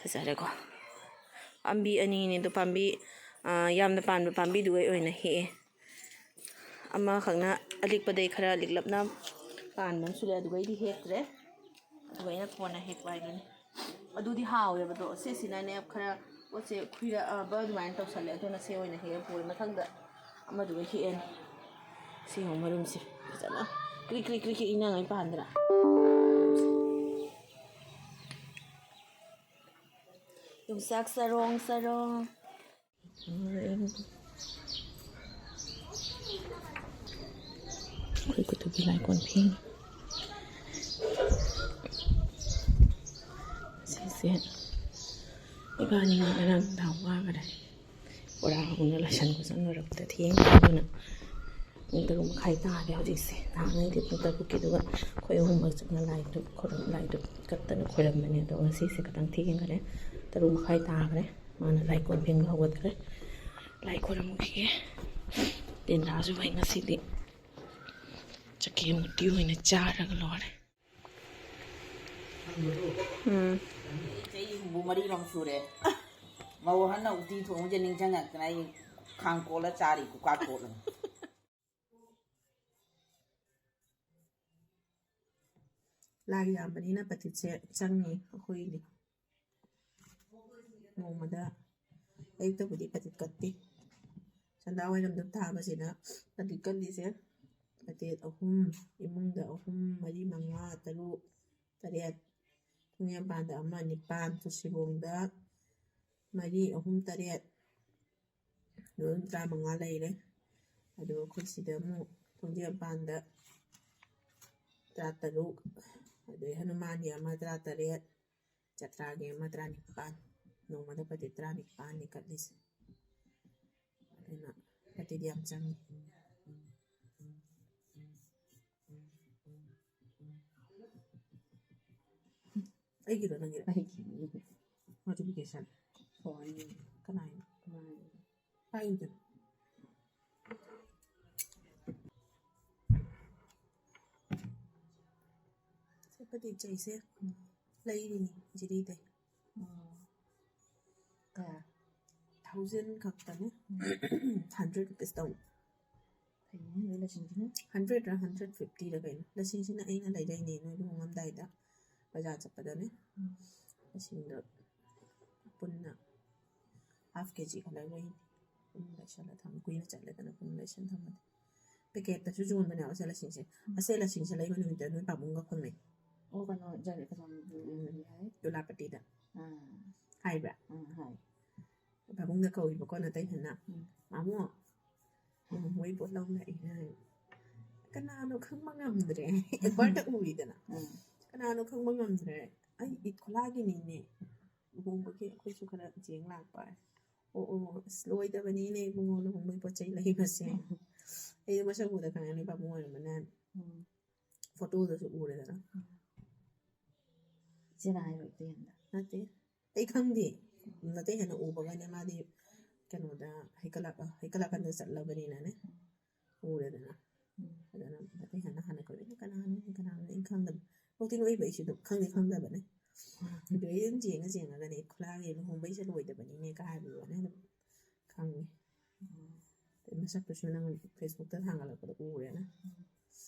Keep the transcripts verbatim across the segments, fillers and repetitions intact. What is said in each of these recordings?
ꯐꯖꯔꯦꯀꯣ꯫ ꯄꯥꯝꯕꯤ ꯑꯅꯤꯅꯦ ꯑꯗꯣ, ꯄꯥꯝꯕꯤ, ꯑꯥ, ꯌꯥꯝꯅ ꯄꯥꯟꯕ ꯄꯥꯝꯕꯤꯗꯨꯒꯩ ꯑꯣꯏꯅ ꯍꯦꯛꯑꯦ꯫ ꯑꯃꯈꯛꯅ ꯑꯂꯤꯛꯄꯗꯩ ꯈꯔ ꯂꯤꯛꯂꯞꯅ ꯄꯥꯟꯕ ꯑꯃꯁꯨ ꯂꯩ, ꯑꯗꯨꯒꯩꯗꯤ ꯍꯦꯛꯇ꯭ꯔꯦ꯫ ꯑꯗꯨꯒ ꯑꯩꯅ ꯀꯣꯟꯅ ꯍꯦꯛꯄ ꯍꯥꯏꯗꯨꯅꯤ꯫ ꯑꯗꯨꯗꯤ ꯍꯥꯎꯋꯦꯕ, ꯑꯗꯣ ꯁꯤꯁꯤꯅꯅꯦ ꯈꯔ ꯄꯣꯠꯁꯦ ꯈꯨꯏꯔꯛꯑꯕ ꯑꯗꯨꯃꯥꯏꯅ ꯇꯧꯁꯜꯂꯦ꯫ ꯑꯗꯨꯅ ꯁꯤ ꯑꯣꯏꯅ ꯍꯦꯛꯑ ꯄꯨꯔꯦ꯫ ꯃꯊꯪꯗ ꯑꯃꯗꯨꯒ ꯍꯦꯛꯑꯅꯤ꯫ ꯁꯤ ꯌꯦꯡꯉꯨ, ꯃꯔꯨꯝꯁꯦ ꯐꯖꯅ ꯀ꯭ꯔꯤꯛ ꯀ꯭ꯔꯤꯛ ꯀ꯭ꯔꯤꯛ ꯀ꯭ꯔꯤꯛ ꯏꯅꯉꯩ ꯄꯥꯟꯗ꯭ꯔꯥ? ꯌꯣꯡꯆꯥꯛ ꯆꯔꯣꯡ ꯆꯔꯣꯡ꯫ ꯑꯩꯈꯣꯏ ꯀꯨꯇꯨꯒꯤ ꯂꯥꯏꯀꯣꯟ ꯐꯦꯡꯉꯤ꯫ ꯁꯤꯁꯦ ꯏꯕꯥꯅꯤ ꯉꯔꯥꯡ ꯅꯨꯡꯗꯥꯡ ꯋꯥꯈꯔꯦ꯫ ꯕꯣꯔꯥ ꯍꯧꯅ ꯂꯥꯏꯁꯪ ꯆꯪꯂꯨꯔꯛꯄꯗ ꯊꯦꯡꯈ꯭ꯔꯦ꯫ ꯑꯗꯨꯅ ꯄꯨꯡ ꯇꯔꯨꯛ ꯃꯈꯥꯏ ꯇꯥꯔꯦ ꯍꯧꯖꯤꯛꯁꯦ꯫ ꯅꯍꯥꯟꯉꯩꯗꯤ ꯄꯨꯡ ꯇꯔꯨꯛꯀꯤꯗꯨꯒ ꯑꯩꯈꯣꯏ ꯑꯍꯨꯝꯃꯛ ꯆꯪꯉ ꯂꯥꯏꯗꯨ ꯈꯣꯏꯔꯝ-, ꯂꯥꯏꯗꯨ ꯀꯠꯇꯅ ꯈꯣꯏꯔꯝꯕꯅꯦ꯫ ꯑꯗꯣ ꯉꯁꯤꯁꯦ ꯈꯤꯇꯪ ꯊꯦꯡꯈ꯭ꯔꯦ, ꯇꯔꯨꯛ ꯃꯈꯥꯏ ꯇꯥꯈ꯭ꯔꯦ꯫ ꯃꯥꯅ ꯂꯥꯏ ꯀꯣꯟ ꯐꯦꯡꯕ ꯍꯧꯒꯠꯈ꯭ꯔꯦ꯫ ꯂꯥꯏ ꯈꯣꯏꯔꯝꯃꯨꯈꯤꯒꯦ꯫ ꯇꯦꯟꯗ꯭ꯔꯥꯁꯨ ꯑꯩ ꯉꯁꯤꯗꯤ ꯆꯀꯦ ꯃꯨꯇꯤ ꯑꯣꯏꯅ ꯆꯥꯔꯒ ꯂꯣꯏꯔꯦ꯫ ꯎꯝ꯫ ꯆꯍꯤ ꯍꯨꯝꯐꯨ ꯃꯔꯤꯔꯣꯝ ꯁꯨꯔꯦ꯫ ꯃꯧ ꯑꯍꯟꯅ ꯎꯇꯤ ꯊꯣꯡꯕꯁꯦ ꯅꯤꯡꯁꯤꯡꯉꯛꯇꯅ ꯑꯩ ꯈꯥꯡ ꯀꯣꯠꯂ ꯆꯥꯔꯤ, ꯀꯨꯀꯥ ꯀꯣꯠꯂꯒ꯫ ꯂꯥꯏ ꯌꯥꯝꯕꯅꯤꯅ ꯄꯇꯤꯠꯁꯦ ꯆꯪꯉꯤ ꯑꯩꯈꯣꯏꯒꯤꯗꯤ꯫ ꯅꯣꯡꯃꯗ ꯑꯌꯨꯛꯇꯕꯨꯗꯤ ꯄꯇꯤꯠ ꯀꯠꯇꯦ꯫ ꯁꯟꯗꯥ ꯋꯥꯏꯔꯝꯗ ꯊꯥꯕꯁꯤꯅ ꯄꯇꯤꯠ ꯀꯠꯂꯤꯁꯦ ꯄꯇꯤꯠ ꯑꯍꯨꯝ, ꯏꯃꯨꯡꯗ ꯑꯍꯨꯝ, ꯃꯔꯤ, ꯃꯉꯥ, ꯇꯔꯨꯛ, ꯇꯔꯦꯠ, ꯊꯣꯡꯖꯤꯟ ꯃꯄꯥꯟꯗ ꯑꯃ, ꯅꯤꯄꯥꯟ, ꯇꯨꯁꯤꯕꯣꯡꯗ ꯃꯔꯤ, ꯑꯍꯨꯝ, ꯇꯔꯦꯠ, ꯑꯗꯨꯝ ꯇꯔꯥꯃꯉꯥ ꯂꯩꯔꯦ꯫ ꯑꯗꯨꯒ ꯑꯩꯈꯣꯏ ꯁꯤꯗ ꯑꯃꯨꯛ ꯊꯣꯡꯖꯤꯟ ꯃꯄꯥꯟꯗ ꯇꯔꯥꯇꯔꯨꯛ, ꯑꯗꯩ ꯍꯅꯨꯃꯥꯟꯒꯤ ꯑꯃ ꯇꯔꯥꯇꯔꯦꯠ, ꯖꯇ꯭ꯔꯥꯒꯤ ꯑꯃ ꯇꯔꯥꯅꯤꯄꯥꯟ, ꯅꯣꯡꯃꯗ ꯄꯇꯤꯠ ꯇꯔꯥꯅꯤꯄꯥꯟꯅꯤ ꯀꯠꯂꯤꯁꯦ꯫ ꯑꯗꯨꯅ ꯄꯇꯤꯠ ꯌꯥꯝ ꯆꯪꯉꯤ꯫ ꯑꯩꯒꯤꯔꯣ ꯅꯪꯒꯤꯔꯣ? ꯑꯩꯒꯤ꯫ Notification꯫ ꯐꯣꯟ꯫ ꯀꯅꯥꯏꯅꯣ? ꯀꯅꯥꯏꯅꯣ? ꯄꯥꯏꯌꯨꯗꯅ꯫ ꯁꯦ ꯄꯇꯤꯠ ꯆꯩꯁꯦ ꯂꯩꯔꯤꯅꯤ ꯖꯤꯔꯤꯗꯩ꯫ ꯎꯝ꯫ ꯀꯌꯥ? ꯊꯥꯎꯖꯟ ꯈꯛꯇꯅꯦ꯫ ꯍꯟꯗ꯭ꯔꯦꯠ ꯔꯨꯄꯤꯁ ꯇꯧꯕ꯫ ꯐꯩꯅꯦ ꯅꯣꯏ ꯂꯁꯤꯡꯁꯤꯅ꯫ ꯍꯟꯗ꯭ꯔꯦꯠꯔ ꯍꯟꯗ꯭ꯔꯦꯠ ꯐꯤꯐꯇꯤꯔ ꯀꯩꯅꯣ꯫ ꯂꯁꯤꯡꯁꯤꯅ ꯑꯩꯅ ꯂꯩꯔꯛꯏꯅꯦ ꯅꯣꯏ ꯂꯨꯍꯣꯡꯉꯝꯗꯥꯏꯗ ꯕꯖꯥꯔ ꯆꯠꯄꯗꯅꯦ꯫ ꯎꯝ꯫ ꯂꯁꯤꯡꯗꯣ ꯄꯨꯟꯅ ꯍꯥꯐ ꯀꯦ ꯖꯤ ꯈꯔ ꯂꯩꯔꯛꯏꯅꯦ꯫ ꯄꯨꯟꯅ ꯂꯩꯁꯜꯂ ꯊꯝꯃꯦ꯫ ꯀꯨꯏꯅ ꯆꯠꯂꯦꯗꯅ ꯄꯨꯟꯅ ꯂꯩꯁꯜ ꯊꯝꯃꯗꯤ꯫ ꯄꯦꯀꯦꯠꯇꯁꯨ ꯌꯣꯟꯕꯅꯦꯕ ꯑꯁꯦ ꯂꯁꯤꯡꯁꯦ꯫ ꯑꯁꯦ ꯂꯁꯤꯡꯁꯦ ꯂꯩꯕ ꯅꯨꯃꯤꯠꯇ ꯅꯣꯏ ꯄꯥꯕꯨꯡꯒ ꯈꯪꯅꯩ꯫ ꯑꯣ ꯀꯩꯅꯣ ꯖꯔ ꯀꯩꯅꯣ ꯎꯝ, ꯀꯔꯤ ꯍꯥꯏ? ꯇꯨꯂꯥꯄꯇꯤꯗ꯫ ꯑꯥ ꯍꯥꯏꯕ꯭ꯔꯥ? ꯑꯥ ꯍꯥꯏ꯫ ꯄꯥꯕꯨꯡꯗ ꯀꯧꯏꯕꯀꯣ ꯅꯇꯩ ꯍꯟꯅ꯫ ꯎꯝ꯫ "ꯃꯥꯃꯣ, ꯎꯝ, ꯃꯣꯏ ꯄꯣꯠ ꯂꯧ ꯂꯥꯛꯑꯦ" ꯍꯥꯏ꯫ ꯀꯅꯥꯅꯣ ꯈꯪꯕ ꯉꯝꯗ꯭ꯔꯦ꯫ ꯑꯦꯗꯚꯔꯠꯇ ꯎꯏꯗꯅ꯫ ꯎꯝ꯫ "ꯀꯅꯥꯅꯣ ꯈꯪꯕ ꯉꯝꯗ꯭ꯔꯦ꯫ ꯑꯩ ꯏꯠ ꯈꯨꯂꯥꯒꯤꯅꯤꯅꯦ꯫ ꯂꯨꯍꯣꯡꯕꯒꯤ ꯑꯩꯈꯣꯏꯁꯨ ꯈꯔ ꯆꯦꯡ ꯂꯥꯛꯄ" ꯍꯥꯏ꯫ "ꯑꯣ, ꯑꯣ, ꯑꯁ, ꯂꯣꯏꯗꯕꯅꯤꯅꯦ ꯏꯕꯨꯡꯉꯣ ꯂꯨꯍꯣꯡꯕꯒꯤ ꯄꯣꯠ ꯆꯩ ꯂꯩꯕꯁꯦ꯫ ꯑꯩꯗꯣ ꯃꯁꯛ ꯎꯕꯗ ꯈꯪꯉꯦ ꯅꯣꯏ ꯄꯥꯕꯨꯡ ꯑꯣꯏꯔꯝꯃꯅꯤ" ꯍꯥꯏ꯫ ꯎꯝ꯫ ꯐꯣꯇꯣꯗꯁꯨ ꯎꯔꯦꯗꯅ꯫ ꯏꯆꯦꯅ ꯍꯥꯏꯔꯣ ꯏꯇꯩ ꯍꯟꯗ꯫ ꯅꯠꯇꯦ꯫ ꯑꯩ ꯈꯪꯗꯦ꯫ ꯅꯇꯩ ꯍꯦꯟꯅ ꯎꯕꯒꯅꯦ ꯃꯥꯗꯤ ꯀꯩꯅꯣꯗ ꯍꯩꯀꯠꯂꯛ-, ꯍꯩꯀꯠꯂꯛꯀꯥꯟꯗ ꯆꯠꯂꯕꯅꯤꯅꯅꯦ꯫ ꯎꯔꯦꯗꯅ꯫ ꯎꯝ꯫ ꯑꯗꯨꯅ ꯅꯇꯩ ꯍꯦꯟꯅ ꯍꯥꯟꯅ ꯀꯧꯔꯛꯑꯦ꯫ "ꯀꯅꯥꯅꯣ? ꯀꯅꯥꯅꯣ?" ꯑꯩ ꯈꯪꯗꯕ꯫ ꯅꯣꯛꯇꯤ ꯅꯣꯛꯏꯕ ꯑꯩꯁꯨ ꯑꯗꯨꯝ ꯈꯪꯗꯤ ꯈꯪꯗꯕꯅꯦ꯫ ꯑꯗꯨ ꯑꯩ ꯑꯗꯨꯝ ꯌꯦꯡꯉ ꯌꯦꯡꯉꯒꯅꯦ ꯈꯨꯂꯥꯒꯤ ꯂꯨꯍꯣꯡꯕꯩꯁꯦ ꯂꯣꯏꯗꯕꯅꯤꯅꯦ ꯀꯥꯏ ꯍꯥꯏꯕꯗꯨꯒꯅꯦ ꯑꯗꯨꯝ ꯈꯪꯉꯦ꯫ ꯎꯝ꯫ ꯑꯗꯩ ꯃꯁꯛꯇꯨꯁꯨ ꯅꯪ ꯐꯦꯁꯕꯨꯛꯇ ꯊꯥꯡꯒꯠꯂꯛꯄꯗ ꯎꯔꯦꯅ꯫ ꯎꯝ꯫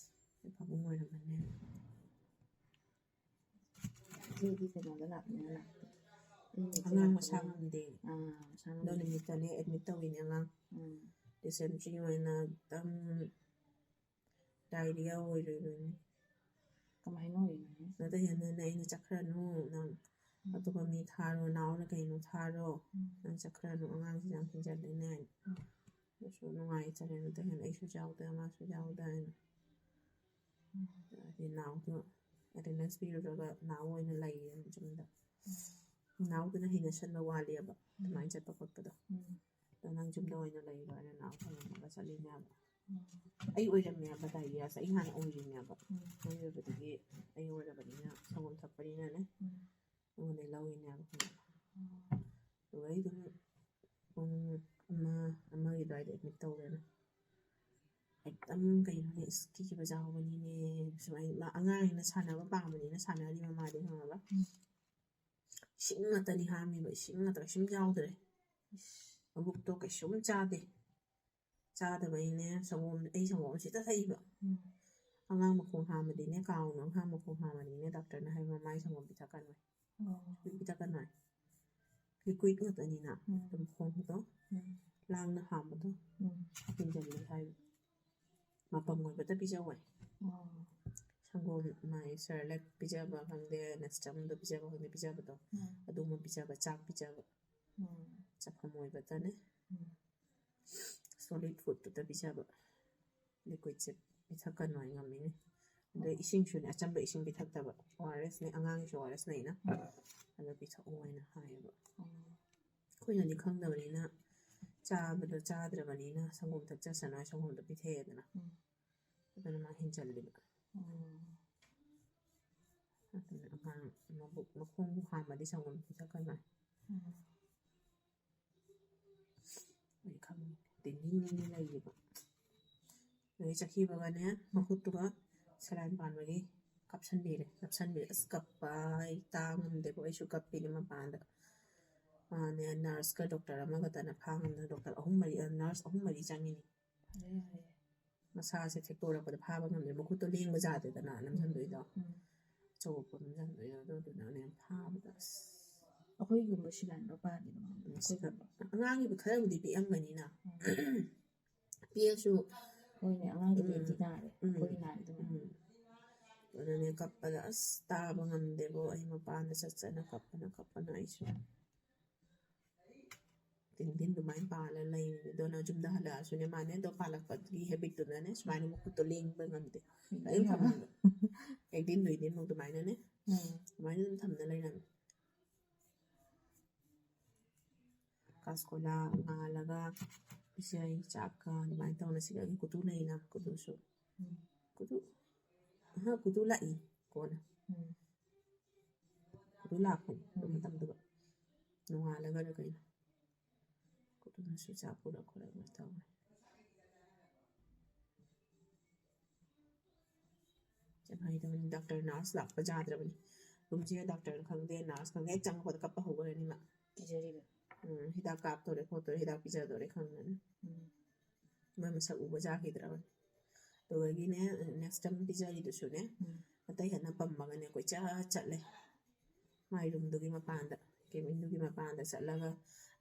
ꯑꯩ ꯄꯥꯕꯨꯡ ꯑꯣꯏꯔꯝꯃꯅꯤ꯫ ꯏꯆꯦꯗꯤ ꯀꯩꯅꯣꯗ ꯂꯥꯛꯄꯅꯤꯅ ꯂꯥꯛꯄꯗꯤ꯫ ꯎꯝ, ꯏꯆꯦ ꯑꯉꯥꯡ ꯃꯁꯥ ꯂꯥꯛꯄꯅꯤꯅ꯫ ꯉꯝꯗꯦ꯫ ꯑꯥ, ꯃꯁꯥ ꯑꯗꯣ ꯉꯝꯗꯦ꯫ ꯅꯨꯃꯤꯠꯇꯅꯦ ꯑꯦꯗꯃꯤꯠ ꯇꯧꯋꯤꯅꯦ ꯑꯉꯥꯡ꯫ ꯎꯝ꯫ ꯗꯤꯁꯦꯟꯇ꯭ꯔꯤ ꯑꯣꯏꯅ ꯑꯗꯨꯝ ꯗꯥꯏꯔꯤꯌꯥ ꯑꯣꯏꯔꯤꯕꯅꯤ꯫ ꯀꯃꯥꯏꯅ ꯑꯣꯏꯔꯤꯅꯣ? ꯅꯠꯇꯦ ꯍꯦꯟꯅ ꯑꯩꯅ "ꯆꯠꯈ꯭ꯔꯅꯨ ꯅꯪ, ꯑꯇꯣꯞꯄ ꯃꯤ ꯊꯥꯔꯣ, ꯅꯥꯎꯅ ꯀꯩꯅꯣ ꯊꯥꯔꯣ, ꯎꯝ꯫ ꯅꯪ ꯆꯠꯈ꯭ꯔꯅꯨ, ꯑꯉꯥꯡꯁꯤ ꯌꯥꯝ ꯍꯦꯟꯖꯜꯂꯦꯅꯦ" ꯍꯥꯏꯅ꯫ ꯎꯝ꯫ ꯑꯗꯨꯁꯨ ꯅꯨꯡꯉꯥꯏꯇꯔꯦ꯫ ꯅꯠꯇꯦ ꯍꯦꯟꯅ "ꯑꯩꯁꯨ ꯌꯥꯎꯗ, ꯃꯥꯁꯨ ꯌꯥꯎꯗ" ꯍꯥꯏꯅ꯫ ꯎꯝ꯫ ꯑꯗꯩ ꯅꯥꯎꯗꯣ ꯑꯦꯇꯦꯟꯗꯦꯟꯁ ꯄꯤꯔꯨꯔꯒ ꯅꯥꯎ ꯑꯣꯏꯅ ꯂꯩꯌꯦ ꯌꯨꯝꯗ꯫ ꯅꯥꯎꯗꯨꯅ ꯍꯦꯟꯅ ꯁꯟꯕ ꯋꯥꯠꯂꯦꯕ ꯑꯗꯨꯃꯥꯏꯅ ꯆꯠꯄ ꯈꯣꯠꯄꯗꯣ꯫ ꯎꯝ꯫ ꯑꯗꯣ "ꯅꯪ ꯌꯨꯝꯗ ꯑꯣꯏꯅ ꯂꯩꯔꯣ" ꯍꯥꯏꯅ ꯅꯥꯎ ꯊꯝꯃꯝꯃꯒ ꯆꯠꯂꯤꯅꯦꯕ꯫ ꯎꯝ꯫ ꯑꯩ ꯑꯣꯏꯔꯝꯃꯦꯕ ꯗꯥꯏꯔꯤꯌꯥꯁꯦ, ꯑꯩ ꯍꯥꯟꯅ ꯑꯣꯏꯔꯤꯅꯦꯕ꯫ ꯎꯝ꯫ ꯑꯩ ꯑꯣꯏꯕꯗꯒꯤ ꯑꯩ ꯑꯣꯏꯔꯕꯅꯤꯅ ꯁꯪꯒꯣꯝ ꯊꯛꯄꯅꯤꯅꯅꯦ꯫ ꯎꯝ꯫ ꯑꯩꯉꯣꯟꯗ ꯂꯧꯔꯤꯅꯦꯕ꯫ ꯎꯝ꯫ ꯑꯗꯨꯒ ꯑꯩ ꯑꯗꯨꯝ ꯄꯨꯡ ꯑꯃ, ꯑꯃꯒꯤ ꯑꯗꯨꯋꯥꯏꯗ ꯑꯦꯗꯃꯤꯠ ꯇꯧꯔꯦꯅ꯫ ꯑꯦꯛꯗꯝ ꯀꯩꯅꯣꯅꯦ, ꯏꯁ, ꯀꯤꯈꯤꯕ ꯌꯥꯎꯕꯅꯤꯅꯦ꯫ ꯁꯨꯃꯥꯏꯅ ꯃꯥ ꯑꯉꯥꯡꯅꯤꯅ ꯁꯥꯟꯅꯕ ꯄꯥꯝꯕꯅꯤꯅ ꯁꯥꯟꯅꯔꯤꯕ ꯃꯥꯗꯤ, ꯈꯪꯉꯕ? ꯎꯝ꯫ ꯏꯁꯤꯡ ꯉꯥꯛꯇꯅꯤ ꯍꯥꯝꯃꯤꯕ, ꯏꯁꯤꯡ ꯉꯥꯛꯇ, ꯀꯩꯁꯨꯝ ꯌꯥꯎꯗ꯭ꯔꯦ꯫ ꯏꯁ꯫ ꯃꯕꯨꯛꯇꯣ ꯀꯩꯁꯨꯝ ꯆꯥꯗꯦ꯫ ꯆꯥꯗꯕꯩꯅꯦ ꯁꯪꯒꯣꯝ, ꯑꯩ ꯁꯪꯒꯣꯝ ꯁꯤꯗ ꯊꯛꯏꯕ꯫ ꯎꯝ꯫ ꯑꯉꯥꯡ ꯃꯈꯣꯡ ꯍꯥꯝꯃꯗꯤꯅꯦ, ꯀꯥꯎꯅ ꯑꯉꯥꯡ ꯃꯈꯣꯡ ꯍꯥꯝꯃꯗꯤꯅꯦ, ꯗꯥꯛꯇꯔꯅ ꯍꯥꯏꯕ ꯃꯃꯥꯏ ꯁꯪꯒꯣꯝ ꯄꯤꯊꯛꯀꯅꯣꯏ꯫ ꯑꯣ꯫ ꯄꯤꯊꯛꯀꯅꯣꯏ꯫ ꯂꯤꯀ꯭ꯋꯤꯠ ꯉꯥꯛꯇꯅꯤꯅ꯫ ꯎꯝ꯫ ꯑꯗꯨꯝ ꯃꯈꯣꯡꯗꯣ ꯎꯝ꯫ ꯂꯥꯡꯅ ꯍꯥꯝꯕꯗꯣ ꯎꯝ꯫ ꯍꯦꯟꯖꯜꯂꯦ ꯍꯥꯏꯕ꯫ ꯃꯄꯪ ꯑꯣꯏꯕꯗ ꯄꯤꯖꯧ ꯍꯥꯏ꯫ ꯑꯣ꯫ ꯁꯪꯒꯣꯝ ꯃꯥꯒꯤ ꯁꯦꯔꯦꯂꯦꯛ ꯄꯤꯖꯕ ꯈꯪꯗꯦ, ꯅꯦꯁꯇꯝꯗꯣ ꯄꯤꯖꯕ ꯈꯪꯗꯦ, ꯄꯤꯖꯕꯗꯣ꯫ ꯎꯝ꯫ ꯑꯗꯨꯒꯨꯝꯕ ꯄꯤꯖꯕ, ꯆꯥꯛ ꯄꯤꯖꯕ꯫ ꯎꯝ꯫ ꯆꯐꯝ ꯑꯣꯏꯕꯗꯅꯦ꯫ ꯎꯝ꯫ ꯁꯣꯂꯤꯠ ꯐꯨꯗꯇꯨꯗ ꯄꯤꯖꯕ꯫ ꯂꯤꯀ꯭ꯋꯤꯠꯁꯦ ꯄꯤꯊꯛꯀꯅꯣ ꯍꯥꯏ ꯉꯝꯃꯤꯅꯦ꯫ ꯑꯗꯩ ꯏꯁꯤꯡꯁꯨꯅꯦ, ꯑꯆꯝꯕ ꯏꯁꯤꯡ ꯄꯤꯊꯛꯇꯕ꯫ ꯑꯣ ꯑꯥꯔ ꯑꯦꯁꯅꯦ, ꯑꯉꯥꯡꯒꯤꯁꯨ ꯑꯣ ꯑꯥꯔ ꯑꯦꯁ ꯂꯩꯅ꯫ ꯑꯗꯣ ꯄꯤꯊꯛꯑꯣ ꯍꯥꯏꯅ ꯍꯥꯏꯌꯦꯕ꯫ ꯑꯣ꯫ ꯑꯩꯈꯣꯏꯅꯗꯤ ꯈꯪꯗꯕꯅꯤꯅ ꯆꯥꯕꯗꯣ ꯆꯥꯗ꯭ꯔꯕꯅꯤꯅ ꯁꯪꯒꯣꯝ ꯊꯛꯆꯁꯅꯨ ꯍꯥꯏ ꯁꯪꯒꯣꯝꯗꯣ ꯄꯤꯊꯛꯑꯦꯗꯅ꯫ ꯎꯝ꯫ ꯑꯗꯨꯅ ꯃꯥ ꯍꯦꯟꯖꯜꯂꯤꯕ꯫ ꯎꯝ꯫ ꯑꯗꯨꯅ ꯑꯉꯥꯡ ꯃꯕꯨꯛ ꯃꯈꯣꯡꯕꯨ ꯍꯥꯝꯃꯗꯤ ꯁꯪꯒꯣꯝ ꯄꯤꯊꯛꯀꯅꯨ ꯍꯥꯏ꯫ ꯎꯝ꯫ ꯑꯩ ꯈꯪꯉꯦ꯫ ꯇꯤꯡ ꯇꯤꯡ ꯇꯤꯡ ꯇꯤꯡ ꯂꯩꯔꯤꯕ꯫ ꯑꯗꯩ ꯆꯠꯈꯤꯕꯒꯅꯦ, ꯃꯈꯨꯠꯇꯨꯒ ꯁꯂꯥꯏꯟ ꯄꯥꯟꯕꯒꯤ ꯀꯥꯞꯁꯟꯕꯤꯔꯦ꯫ ꯀꯥꯞꯁꯟꯕꯤꯔꯦ꯫ ꯑꯁ, ꯀꯞꯄ ꯑꯩ ꯇꯥ ꯉꯝꯗꯦꯕ꯫ ꯑꯩꯁꯨ ꯀꯞꯄꯤꯅꯦ ꯃꯄꯥꯟꯗ꯫ ꯃꯥꯅꯦ, ꯅꯔꯁꯀ ꯗꯣꯛꯇꯔ ꯑꯃꯈꯛꯇꯅ ꯐꯥ ꯉꯝꯗꯅ, ꯗꯣꯛꯇꯔ ꯑꯍꯨꯝ ꯃꯔꯤ, ꯑ, ꯅꯔꯁ ꯑꯍꯨꯝ ꯃꯔꯤ ꯆꯪꯉꯤꯅꯦ꯫ ꯌꯥꯔꯦ, ꯌꯥꯔꯦ꯫ ꯃꯁꯥꯁꯦ ꯊꯦꯛꯇꯣꯔꯛꯄꯗ ꯐꯥꯕ ꯉꯝꯗꯦ꯫ ꯃꯈꯨꯠꯇꯣ ꯂꯦꯡꯕ ꯌꯥꯗꯦꯗꯅ, ꯅꯝꯁꯤꯟꯗꯣꯏꯗꯣ꯫ ꯎꯝ꯫ ꯑꯆꯧꯕ ꯄꯣꯠ ꯅꯝꯁꯤꯟꯗꯣꯏꯗꯣ꯫ ꯑꯗꯨꯗꯨꯅꯅꯦ ꯐꯥꯕꯗ ꯑꯁ꯫ ꯑꯩꯈꯣꯏꯒꯨꯝꯕ ꯁꯤꯂꯥꯟꯗꯣ ꯄꯥꯗꯤ ꯀꯃꯥꯏꯅ ꯇꯧꯕ? ꯑꯁꯤꯒ ꯑꯉꯥꯡꯒꯤꯕꯨ ꯈꯔꯕꯨꯗꯤ ꯄꯤꯛꯑꯝꯒꯅꯤꯅ꯫ ꯎꯝ꯫ ꯄꯤꯛꯑꯁꯨ ꯍꯣꯏꯅꯦ, ꯑꯉꯥꯡꯒꯤꯗꯤ ꯎꯝ꯫ ꯑꯩꯗꯤ ꯅꯥꯔꯦ꯫ ꯎꯝ꯫ ꯑꯩꯈꯣꯏ ꯅꯥꯔꯦ ꯑꯗꯨꯝ꯫ ꯎꯝ꯫ ꯑꯗꯨꯅꯦ ꯀꯞꯄꯗ ꯑꯁ ꯇꯥꯕ ꯉꯝꯗꯦꯕꯣ꯫ ꯑꯩ ꯃꯄꯥꯟꯗ ꯆꯠ ꯆꯠꯅ ꯀꯞꯄꯅ ꯀꯞꯄꯅ ꯑꯩꯁꯨ꯫ ꯇꯤꯟ ꯇꯤꯟ ꯑꯗꯨꯃꯥꯏꯅ ꯄꯥꯜꯂ ꯂꯩꯔꯤꯅꯦ꯫ ꯑꯗꯨꯅ ꯌꯨꯝꯗ ꯍꯜꯂꯛꯑꯁꯨꯅꯦ, ꯃꯥꯅꯦ ꯑꯗꯣ ꯄꯥꯜꯂꯛꯄꯒꯤ ꯍꯦꯕꯤꯠꯇꯨꯅꯅꯦ ꯁꯨꯃꯥꯏꯅ ꯃꯈꯨꯠꯇꯣ ꯂꯦꯡꯕ ꯉꯝꯗꯦ꯫ ꯑꯗꯨꯝ ꯊꯝꯃꯦꯕ꯫ ꯑꯦꯛ ꯗꯤꯟ ꯗꯨꯏ ꯗꯤꯟꯃꯨꯛ ꯑꯗꯨꯃꯥꯏꯅꯅꯦ꯫ ꯎꯝ꯫ ꯑꯗꯨꯃꯥꯏꯅ ꯑꯗꯨꯝ ꯊꯝꯅ ꯂꯩꯔꯝꯃꯦ꯫ ꯀꯥꯁꯀꯣꯂꯥ ꯉꯥꯜꯂꯒ ꯄꯤꯖꯩ, ꯆꯥꯛꯀ ꯑꯗꯨꯃꯥꯏꯅ ꯇꯧꯅ꯫ ꯁꯤꯗꯒꯤ ꯀꯨꯇꯨ ꯂꯩꯅ, ꯀꯨꯇꯨꯁꯨ꯫ ꯎꯝ꯫ ꯀꯨꯇꯨ, ꯑꯍ, ꯀꯨꯇꯨ ꯂꯥꯛꯏ ꯀꯣꯟꯅ꯫ ꯎꯝ꯫ ꯀꯨꯇꯨ ꯂꯥꯛꯄꯅꯤ ꯑꯗꯨ ꯃꯇꯝꯗꯨꯒ꯫ ꯅꯣꯡꯉꯥꯜꯂꯒꯔ ꯀꯩꯅꯣ꯫ ꯀꯨꯇꯨꯅꯁꯨ ꯆꯥꯛ ꯄꯨꯔꯛ ꯈꯣꯠꯂꯛ ꯇꯧꯔꯦ꯫ ꯀꯃꯥꯏꯅ ꯇꯧꯅꯤ? ꯗꯥꯛꯇꯔ ꯅꯔꯁ ꯂꯥꯛꯄ ꯌꯥꯗ꯭ꯔꯕꯅꯤ꯫ ꯔꯨꯝꯁꯤꯗ ꯗꯥꯛꯇꯔꯅ ꯈꯪꯗꯦ, ꯅꯔꯁ ꯈꯪꯗꯦ, ꯍꯦꯛ ꯆꯪꯉꯛꯄꯗ ꯀꯞꯄ ꯍꯧꯈ꯭ꯔꯅꯤ ꯃꯥ꯫ ꯀꯤꯖꯔꯤꯕ꯫ ꯎꯝ, ꯍꯤꯗꯥꯛ ꯀꯥꯞꯇꯣꯔꯦ ꯈꯣꯠꯇꯣꯔꯦ, ꯍꯤꯗꯥꯛ ꯄꯤꯖꯗꯣꯔꯦ ꯈꯪꯗꯅ꯫ ꯎꯝ꯫ ꯃꯥ ꯃꯁꯛ ꯎꯕ ꯌꯥꯈꯤꯗ꯭ꯔꯕꯅꯤ꯫ ꯑꯗꯨꯗꯒꯤꯅꯦ, next time ꯄꯤꯖꯔꯤꯗꯨꯁꯨꯅꯦ, ꯎꯝ꯫ ꯑꯇꯩ ꯍꯦꯟꯅ ꯄꯝꯃꯒꯅꯦ ꯀꯣꯏꯆꯠ ꯆꯠꯂꯦ꯫ ꯃꯥꯏ ꯔꯨꯝꯗꯨꯒꯤ ꯃꯄꯥꯟꯗ, ꯀꯦꯕꯤꯟꯗꯨꯒꯤ ꯃꯄꯥꯟꯗ ꯆꯠꯂꯒ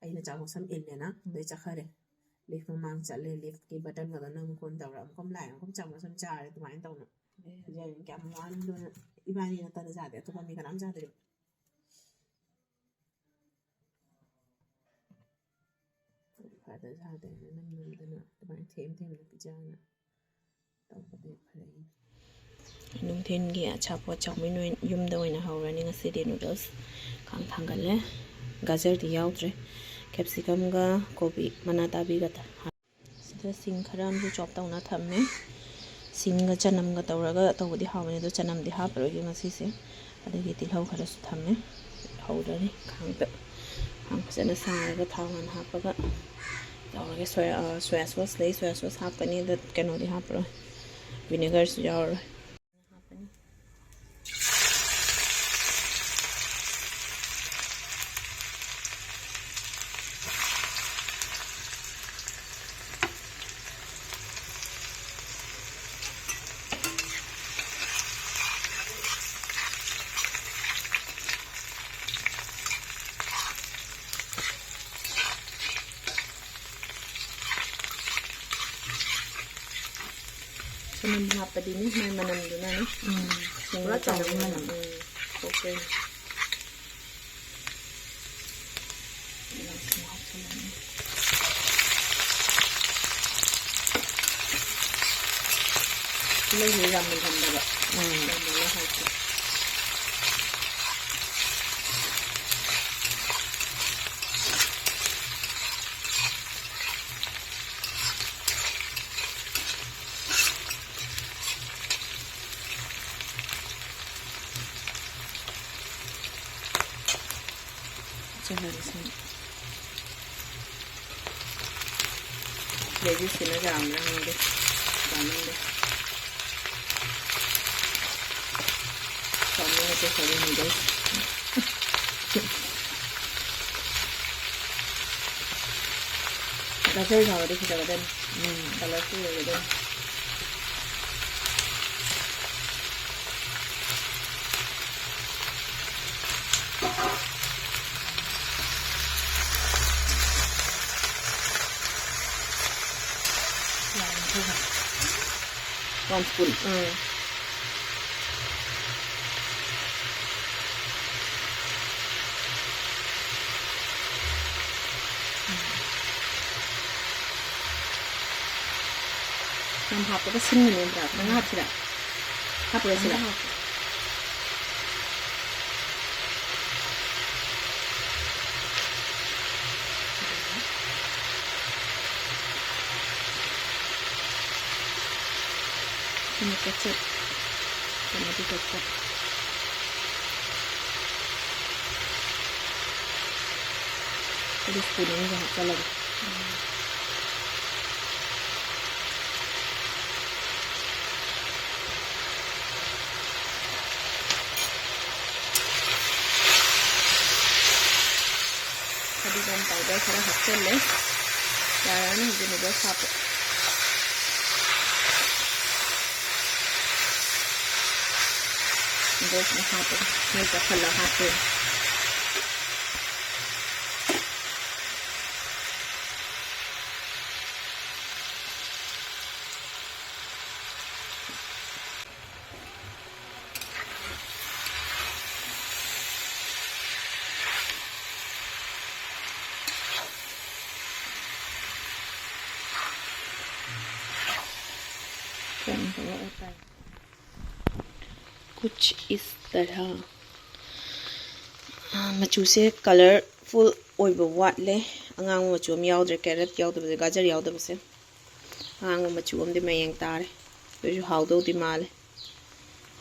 ꯑꯩꯅ ꯆꯥꯛ ꯃꯁꯝ ꯏꯜꯂꯦꯅ ꯑꯗꯩ ꯆꯠꯈꯔꯦ꯫ ꯂꯤꯐ ꯃꯃꯥꯡ ꯆꯠꯂꯦ, ꯂꯤꯐꯀꯤ ꯕꯇꯟꯒꯗꯣ ꯅꯝ ꯈꯣꯠ ꯇꯧꯔ ꯑꯃꯨꯛꯀ ꯂꯥꯛꯑꯦ, ꯑꯃꯨꯛꯀ ꯆꯥꯛ ꯃꯁꯝ ꯆꯥꯔꯦ, ꯑꯗꯨꯃꯥꯏꯅ ꯇꯧꯅ꯫ ꯄꯤꯖꯔꯤꯅꯤ ꯀꯌꯥꯝ ꯋꯥꯅ꯫ ꯑꯗꯨꯅ ꯏꯕꯥꯅꯤ ꯅꯠꯇꯅ ꯆꯥꯗꯦ, ꯑꯇꯣꯞꯄ ꯃꯤ ꯀꯅꯥꯝ ꯆꯥꯗ꯭ꯔꯤꯕ꯫ ꯐꯗ ꯌꯥꯗꯦꯅ ꯅꯝ ꯅꯝꯗꯅ ꯑꯗꯨꯃꯥꯏꯅ ꯊꯦꯝ ꯊꯦꯝꯅ ꯄꯤꯖꯅ ꯇꯧꯕꯗꯤ ꯐꯔꯛꯏꯅꯤ꯫ ꯅꯨꯡꯊꯤꯜꯒꯤ ꯑꯆꯥꯄꯣꯠ ꯆꯥꯎꯃꯤꯟ ꯑꯣꯏꯅ ꯌꯨꯝꯗ ꯑꯣꯏꯅ ꯍꯧꯔꯅꯤ ꯉꯁꯤꯗꯤ꯫ ꯅꯨꯗꯜꯁ ꯈꯥꯡ ꯊꯥꯡꯒꯠꯂꯦ꯫ ꯒꯖꯔꯗꯤ ꯌꯥꯎꯗ꯭ꯔꯦ꯫ ꯀꯦꯞꯁꯤꯀꯝꯒ ꯀꯣꯕꯤ ꯃꯅꯥ ꯇꯥꯕꯤꯒ ꯇ-, ꯁꯤꯗ ꯁꯤꯡ ꯈꯔ ꯑꯃꯁꯨ ꯆꯣꯞ ꯇꯧꯅ ꯊꯝꯃꯦ꯫ ꯁꯤꯡꯒ ꯆꯅꯝꯒ ꯇꯧꯔꯒ ꯇꯧꯕꯗꯤ ꯍꯥꯎꯕꯅꯤ, ꯑꯗꯣ ꯆꯅꯝꯗꯤ ꯍꯥꯞꯄꯔꯣꯏꯒꯦ ꯉꯁꯤꯁꯦ꯫ ꯑꯗꯒꯤ ꯇꯤꯜꯍꯧ ꯈꯔꯁꯨ ꯊꯝꯃꯦ꯫ ꯍꯧꯔꯅꯤ ꯈꯥꯡꯗ꯫ ꯈꯥꯡ ꯐꯖꯅ ꯁꯥꯔꯒ ꯊꯥꯎ ꯍꯥꯟꯅ ꯍꯥꯞꯄꯒ ꯇꯧꯔꯒꯦ꯫ ꯁꯣꯌꯥ, ꯑ, ꯁꯣꯌꯥ ꯁꯣꯁ ꯂꯩ, ꯁꯣꯌꯥ ꯁꯣꯁ ꯍꯥꯞꯀꯅꯤ꯫ ꯑꯗ ꯀꯩꯅꯣꯗꯤ ꯍꯥꯞꯄꯔꯣꯏ, ꯚꯤꯅꯦꯒꯔꯁꯨ ꯌꯥꯎꯔꯔꯣꯏ꯫ ꯍꯥꯞꯄꯅꯤ꯫ ꯆꯅꯝ ꯍꯥꯞꯄꯗꯤꯅꯦ, ꯃꯥꯏ ꯃꯅꯝꯗꯨꯅꯅꯦ꯫ ꯎꯝ꯫ ꯄꯨꯔꯥ ꯆꯅꯝ ꯃꯅꯝ꯫ ꯎꯝ, ꯊꯣꯛꯇꯣꯏꯅꯦ꯫ ꯃꯩꯁꯦ ꯌꯥꯝ ꯃꯨꯜꯍꯟꯗꯕ꯫ ꯎꯝ꯫ ꯌꯥꯝ ꯃꯨꯜꯂ ꯍꯥꯎꯇꯦ꯫ ꯆꯅꯝꯁꯦ꯫ ꯂꯦꯗꯤꯁꯁꯤꯅ ꯌꯥꯝꯕ꯭ꯔꯥ ꯈꯪꯗꯦ, ꯌꯥꯝꯃꯟꯗꯦ꯫ ꯆꯥꯎꯃꯟꯅ ꯒꯖꯔ ꯌꯥꯎꯔꯗꯤ ꯐꯖꯒꯗꯕꯅꯤ꯫ ꯎꯝ, colourful ꯑꯣꯏꯒꯗꯕꯅꯤ꯫ One spoon. ꯎꯝ꯫ ꯌꯥꯝ ꯍꯥꯞꯄꯒ ꯁꯤꯟꯕꯅꯦ ꯅꯠꯇ꯭ꯔꯥ? ꯈꯤꯇꯪ ꯍꯥꯞꯁꯤꯔꯥ? ꯍꯥꯞꯄꯔꯣꯏꯁꯤꯔꯥ? ꯈꯤꯇꯪ ꯍꯥꯞꯄꯣ꯫ ꯀꯩꯅꯣ, ketchup꯫ ꯀꯩꯅꯣꯗꯤ ketchup꯫ ꯑꯗꯨ spoon ꯑꯅꯤꯒ ꯍꯥꯞꯆꯜꯂꯒꯦ꯫ ꯐꯗꯤꯒꯣꯝ powder ꯈꯔ ꯍꯥꯞꯆꯜꯂꯦ꯫ ꯌꯥꯔꯅꯤ ꯍꯧꯖꯤꯛ noodles ꯍꯥꯞꯄ꯫ Noodles ꯍꯥꯞꯄ꯫ ꯃꯩ ꯆꯞꯍꯜꯂ ꯍꯥꯞꯄꯦ꯫ कुछ इस तरह꯫ ꯑꯥ, ꯃꯆꯨꯁꯦ colourful ꯑꯣꯏꯕ ꯋꯥꯠꯂꯦ꯫ ꯑꯉꯥꯡꯕ ꯃꯆꯨ ꯑꯃ ꯌꯥꯎꯗ꯭ꯔꯦ, carrot ꯌꯥꯎꯗꯕꯁꯦ, ꯒꯥꯖꯔ ꯌꯥꯎꯗꯕꯁꯦ꯫ ꯑꯉꯥꯡꯕ ꯃꯆꯨ ꯑꯃꯗꯤ ꯃꯌꯦꯡ ꯇꯥꯔꯦ꯫ ꯑꯗꯨꯁꯨ ꯍꯥꯎꯗꯧꯗꯤ ꯃꯥꯜꯂꯦ꯫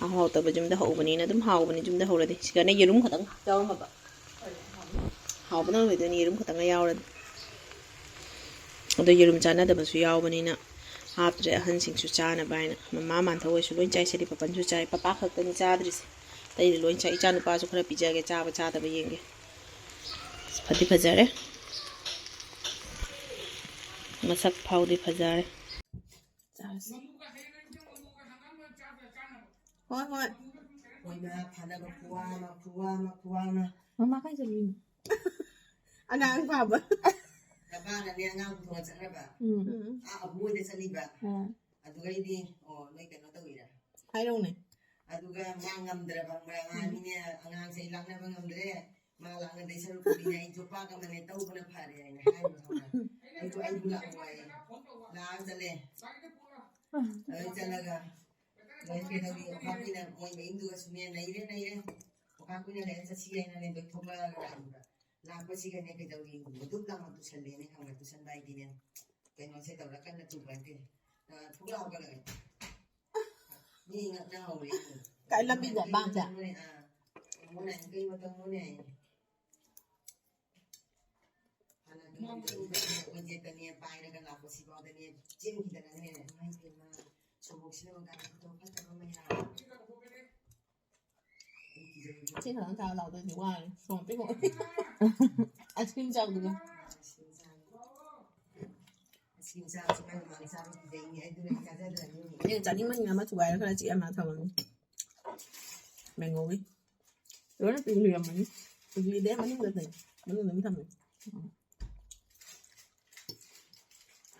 ꯍꯥꯎ ꯍꯥꯎꯇꯕ ꯌꯨꯝꯗ ꯍꯧꯕꯅꯤꯅ ꯑꯗꯨꯝ ꯍꯥꯎꯕꯅꯤ, ꯌꯨꯝꯗ ꯍꯧꯔꯗꯤ꯫ ꯁꯤꯗꯅ ꯌꯦꯔꯨꯝ ꯈꯛꯇꯪ ꯌꯥꯎꯔꯝꯃꯕ꯫ ꯍꯥꯎꯕꯅ ꯂꯣꯏꯗꯣꯏꯅꯤ, ꯌꯦꯔꯨꯝ ꯈꯛꯇꯪꯒ ꯌꯥꯎꯔꯗꯤ꯫ ꯑꯗꯣ ꯌꯦꯔꯨꯝ ꯆꯥꯅꯗꯕꯁꯨ ꯌꯥꯎꯕꯅꯤꯅ ꯍꯥꯞꯇ꯭ꯔꯦ, ꯑꯍꯟꯁꯤꯡꯁꯨ ꯆꯥꯅꯕ ꯍꯥꯏꯅ꯫ ꯃꯃꯥ ꯃꯥꯟꯊꯧ ꯍꯣꯏꯁꯨ ꯂꯣꯏ ꯆꯥꯏ, ꯁꯦꯔꯤ ꯄꯄꯟꯁꯨ ꯆꯥꯏ, ꯄꯄꯥ ꯈꯛꯇꯅꯤ ꯆꯥꯗ꯭ꯔꯤꯁꯦ꯫ ꯑꯇꯩꯗꯤ ꯂꯣꯏ ꯆꯥꯏ꯫ ꯏꯆꯥ ꯅꯨꯄꯥꯁꯨ ꯈꯔ ꯄꯤꯖꯒꯦ, ꯆꯥꯕ ꯆꯥꯗꯕ ꯌꯦꯡꯒꯦ꯫ ꯐꯗꯤ ꯐꯖꯔꯦ, ꯃꯁꯛ ꯐꯥꯎꯗꯤ ꯐꯖꯔꯦ꯫ ꯆꯥꯔꯁꯤ꯫ ꯍꯣꯏ, ꯍꯣꯏ꯫ ꯃꯣꯏꯅ ꯐꯅꯕ ꯈꯨꯋꯥ ꯑꯃ, ꯈꯨꯋꯥ ꯑꯃ, ꯈꯨꯋꯥ ꯑꯃ꯫ ꯃꯃꯥ ꯀꯥꯏ ꯆꯠꯂꯨꯏꯅꯣ? ꯑꯉꯥꯡ ꯐꯥꯕ꯫ ꯅꯄꯥꯅꯅꯦ ꯑꯉꯥꯡ ꯄꯨꯊꯣꯛꯑ ꯆꯠꯈ꯭ꯔꯕ? ꯎꯝ꯫ ꯎꯝ꯫ ꯑꯥ, ꯑꯕꯨ ꯍꯣꯏꯗ ꯆꯠꯂꯤꯕ? ꯑꯥ꯫ ꯑꯗꯨꯒꯩꯗꯤ, ꯑꯣ, ꯅꯣꯏ ꯀꯩꯅꯣ ꯇꯧꯔꯤꯔꯥ? ꯍꯥꯏꯔꯛꯎꯅꯦ꯫ ꯑꯗꯨꯒ ꯃꯥ ꯉꯝꯗ꯭ꯔꯕ, ꯃꯥ ꯎꯝ꯫ ꯃꯤꯅꯦ ꯑꯉꯥꯡꯁꯦ ꯑꯩ ꯂꯥꯛꯅꯕ ꯉꯝꯗ꯭ꯔꯦ, ꯃꯥ ꯂꯥꯛꯅꯗꯣꯏ ꯁꯔꯨꯛꯄꯨꯗꯤꯅꯦ ꯑꯩ ꯌꯣꯄꯥꯛ ꯑꯃꯅꯦ ꯇꯧꯕꯅ ꯐꯔꯦ ꯍꯥꯏꯅ ꯍꯥꯏꯕ ꯈꯪꯕ꯭ꯔꯥ? ꯑꯩꯁꯨ ꯑꯩꯁꯨ ꯂꯥꯛꯑꯣ ꯍꯥꯏꯌꯦ꯫ ꯂꯥꯛꯑ ꯆꯠꯂꯦ꯫ ꯑꯗꯩ ꯆꯠꯂꯒ ꯃꯣꯏ ꯀꯩꯗꯧꯔꯤ? ꯑꯣꯈꯥꯛꯄꯤꯅ ꯃꯣꯏ ꯃꯌꯨꯝꯗꯨꯒꯁꯨꯅꯦ ꯅꯩꯔꯦ, ꯅꯩꯔꯦ꯫ ꯑꯣꯈꯥꯛꯄꯤꯅ ꯂꯩꯔ ꯆꯠꯁꯤ ꯍꯥꯏꯅꯅꯦ ꯑꯗꯩ ꯊꯣꯛꯂꯛꯑꯒ ꯂꯥꯛꯏꯕ꯫ ꯂꯥꯛꯄꯁꯤꯒꯅꯦ ꯀꯩꯗꯧꯔꯤ? ꯃꯗꯨꯝ ꯂꯥꯎꯅ ꯇꯨꯁꯜꯂꯦꯅꯦ ꯈꯪꯕ꯭ꯔꯥ? ꯇꯨꯁꯟꯕ ꯍꯥꯏꯗꯤꯅꯦ, ꯀꯩꯅꯣꯁꯦ ꯇꯧꯔ ꯀꯟꯅ ꯇꯨꯕ ꯅꯠꯇꯦ꯫ ꯑ, ꯊꯣꯛꯂꯛꯑꯣ ꯀꯩꯅꯣ꯫ ꯃꯤ ꯉꯛꯅꯍꯧꯔꯦ꯫ ꯀꯥꯏ ꯂꯝꯕꯤꯗ ꯕꯥꯡꯗ? ꯇꯧꯔꯦ, ꯑ, ꯇꯧꯔꯦ, ꯀꯩꯅꯣ ꯇꯧꯔꯦ꯫ ꯍꯥꯟꯅ ꯇꯨꯝꯕ ꯃꯇꯝꯗ ꯑꯣꯏꯖꯦꯠꯇꯅꯦ ꯄꯥꯏꯔꯒ ꯂꯥꯛꯄꯁꯤꯐꯥꯎꯗꯅꯦ ꯆꯦꯟꯈꯤꯗꯅꯅꯦ, ꯏꯃꯥ ꯏꯕꯦꯝꯃ, ꯁꯣꯔꯣꯛꯁꯤꯗ ꯒꯥꯔꯤ ꯈꯨꯇꯣꯡ ꯐꯠꯇꯕ ꯃꯌꯥꯝ꯫ ꯁꯤ ꯈꯛꯇꯪ ꯆꯥꯔ ꯂꯥꯎꯗꯣꯏꯅꯤ, ꯋꯥꯔꯦ꯫ ꯁꯣꯝ ꯄꯤꯔꯛꯑꯣ꯫ ꯑꯥꯏꯁ ꯀ꯭ꯔꯤꯝ ꯆꯥꯕꯗꯨꯒ꯫ ꯑꯩꯅ ꯆꯥꯅꯤꯡꯕꯅꯤꯅ ꯑꯃ ꯊꯨꯒꯥꯏꯔ ꯈꯔ ꯆꯤꯛꯑ ꯃꯥ ꯊꯝꯃꯝꯃꯤ꯫ ꯃꯦꯡꯒꯣꯒꯤ꯫ ꯂꯣꯏꯅ ꯄꯤꯕꯤꯔꯝꯃꯅꯤ꯫ ꯄꯤꯕꯤꯗꯦ, ꯃꯅꯨꯡꯗ ꯂꯩ꯫ ꯃꯅꯨꯡꯗ ꯑꯗꯨꯝ ꯊꯝꯃꯦ꯫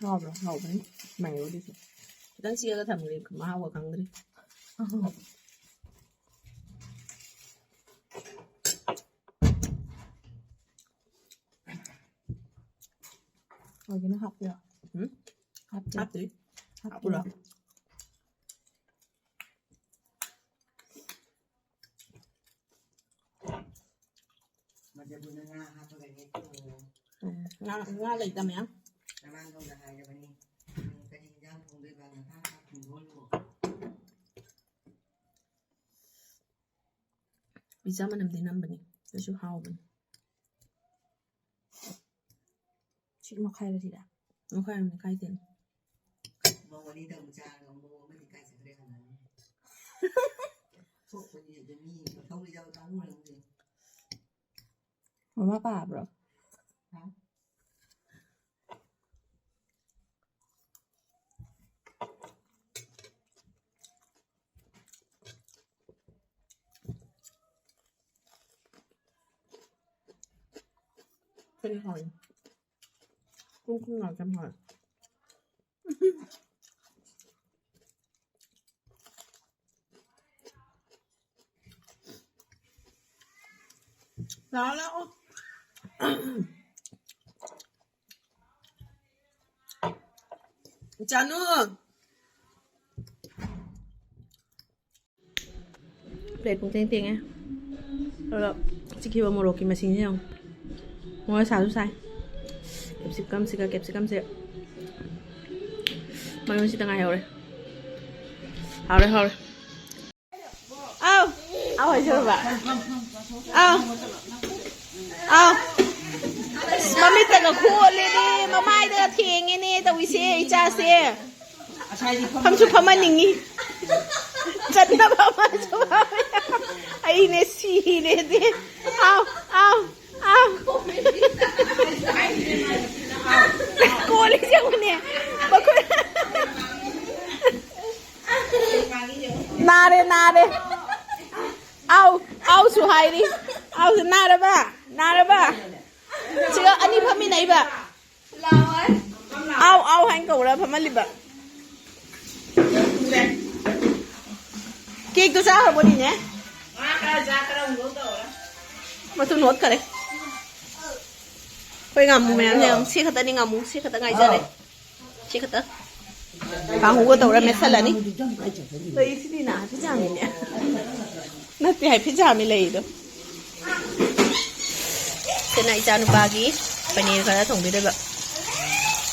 ꯍꯥꯎꯕ꯭ꯔꯣ? ꯍꯥꯎꯕꯅꯤ꯫ ꯃꯦꯡꯒꯣꯗꯨꯁꯨ꯫ ꯈꯤꯇꯪ ꯆꯤꯛꯑꯒ ꯊꯝꯈ꯭ꯔꯦ꯫ ꯃꯍꯥꯎꯒ ꯈꯪꯗ꯭ꯔꯤ꯫ ꯑꯣꯏꯒꯤꯅ ꯍꯥꯞꯄꯤꯔꯣ? ꯎꯝ? ꯍꯥꯞꯇꯦ꯫ ꯍꯥꯞꯇ꯭ꯔꯤ꯫ ꯍꯥꯞꯄꯤꯔꯣ? ꯍꯥꯞꯄꯤꯔꯣ? ꯃꯗꯨꯅ ꯉꯥ ꯍꯥꯞꯄꯒꯅꯦ ꯊꯣꯡꯉꯣ꯫ ꯎꯝ, ꯉꯥ, ꯉꯥ ꯂꯩꯇ ꯃꯌꯥꯝ꯫ ꯅꯃꯥꯡꯂꯣꯝꯗ ꯍꯥꯏꯔꯕꯅꯤ꯫ ꯎꯝ, ꯀꯔꯤ ꯏꯟꯖꯥꯡ ꯊꯣꯡꯗꯣꯏꯕ? ꯉꯟꯇꯥ ꯉꯟꯇꯥ ꯊꯣꯡꯗꯣꯛꯑꯣ꯫ ꯄꯤꯖꯥ ꯃꯅꯝꯗꯤ ꯅꯝꯕꯅꯤ, ꯑꯗꯨꯁꯨ ꯍꯥꯎꯕꯅꯤ꯫ ꯁꯤ ꯃꯈꯥꯏꯔ ꯁꯤꯗ? ꯃꯈꯥꯏ ꯑꯃ ꯃꯈꯥꯏ ꯇꯦꯟ꯫ ꯃꯧ ꯑꯅꯤꯗ ꯑꯃꯨꯛ ꯆꯥꯔꯒ ꯃꯧ ꯑꯃꯗꯤ ꯀꯥꯏ ꯆꯠꯈ꯭ꯔꯦ ꯍꯪꯉꯅꯤ꯫ ꯃꯃꯥ ꯄꯥꯕ꯭ꯔꯣ? ꯀꯔꯤ ꯍꯥꯎꯏ? ꯀꯨꯝ ꯀꯨꯝ ꯂꯥꯎ ꯌꯥꯝ ꯍꯥꯎꯏ꯫ ꯂꯥꯛꯑꯣ, ꯂꯥꯛꯑꯣ꯫ ꯏꯆꯥꯅꯨ꯫ ꯄ꯭ꯂꯦꯠ ꯄꯨꯡꯇꯦꯡ ꯇꯦꯡꯉꯦ꯫ ꯑꯗꯨꯒ ꯆꯤꯛꯈꯤꯕ ꯃꯣꯔꯣꯛꯀꯤ ꯃꯁꯤꯡꯁꯦ ꯌꯦꯡꯉꯨ꯫ ꯃꯣꯔꯣꯛ ꯁꯥꯁꯨ ꯁꯥꯏ꯫ ꯀꯦꯞꯁꯤꯀꯝꯁꯤꯒ, ꯀꯦꯞꯁꯤꯀꯝꯁꯦ ꯃꯔꯨꯁꯤꯗ ꯉꯥꯏꯍꯧꯔꯦ꯫ ꯍꯥꯎꯔꯦ, ꯍꯥꯎꯔꯦ꯫ ꯑꯥꯎ! ꯑꯥꯎ ꯍꯥꯏꯖꯔꯕ? ꯑꯥꯎ! ꯑꯥꯎ! ꯑꯁ, ꯃꯃꯤꯠꯇꯒ ꯈꯣꯠꯂꯦꯅꯦ, ꯃꯃꯥꯏꯗꯒ ꯊꯦꯡꯉꯦꯅꯦ ꯇꯧꯏꯁꯦ, ꯏꯆꯥꯁꯦ꯫ ꯐꯝꯁꯨ ꯐꯝꯍꯟꯅꯤꯡꯉꯤ꯫ ꯆꯠꯅꯕ ꯑꯃꯁꯨ ꯐꯝꯃꯦ꯫ ꯑꯩꯅꯦ ꯁꯤꯔꯦꯅꯦ꯫ ꯑꯥꯎ! ꯑꯥꯎ! ꯑꯥꯎ! ꯀꯣꯜꯂꯤꯁꯦ ꯌꯦꯡꯉꯨꯅꯦ꯫ ꯃꯈꯨꯠ ꯅꯥꯔꯦ, ꯅꯥꯔꯦ꯫ ꯑꯥꯎ, ꯑꯥꯎꯁꯨ ꯍꯥꯏꯔꯤ꯫ ꯑꯥꯎꯁꯨ ꯅꯥꯔꯕ? ꯅꯥꯔꯕ? ꯁꯤꯒ ꯑꯅꯤ ꯐꯝꯃꯤꯟꯅꯩꯕ꯫ ꯑꯥꯎ, ꯑꯥꯎ ꯍꯥꯏꯅ ꯀꯧꯔ ꯐꯝꯍꯜꯂꯤꯕ꯫ ꯀꯦꯛꯇꯣ ꯆꯥꯈ꯭ꯔꯕꯣꯅꯤꯅꯦ? ꯃꯇꯨ ꯅꯣꯠꯈꯔꯦ꯫ ꯑꯩꯈꯣꯏ ꯉꯥꯃꯨ ꯃꯌꯥꯝꯁꯦ ꯌꯦꯡꯉꯨ꯫ ꯁꯤ ꯈꯛꯇꯅꯤ ꯉꯥꯃꯨ, ꯁꯤ ꯈꯛꯇ ꯉꯥꯏꯖꯔꯦ꯫ ꯁꯤ ꯈꯛꯇ꯫ ꯀꯥꯡꯍꯧꯒ ꯇꯧꯔ ꯃꯦꯠꯁꯜꯂꯅꯤ꯫ ꯂꯩꯁꯤꯗꯤ ꯅꯥ ꯐꯤꯖꯥꯝꯅꯤꯅꯦ꯫ ꯅꯠꯇꯦ ꯍꯥꯏ, ꯐꯤꯖꯥꯝꯅꯤ ꯂꯩꯗꯣ꯫ ꯁꯤꯅ ꯏꯆꯥ ꯅꯨꯄꯥꯒꯤ ꯄꯅꯤꯔ ꯈꯔ ꯊꯣꯡꯕꯤꯗꯣꯏꯕ꯫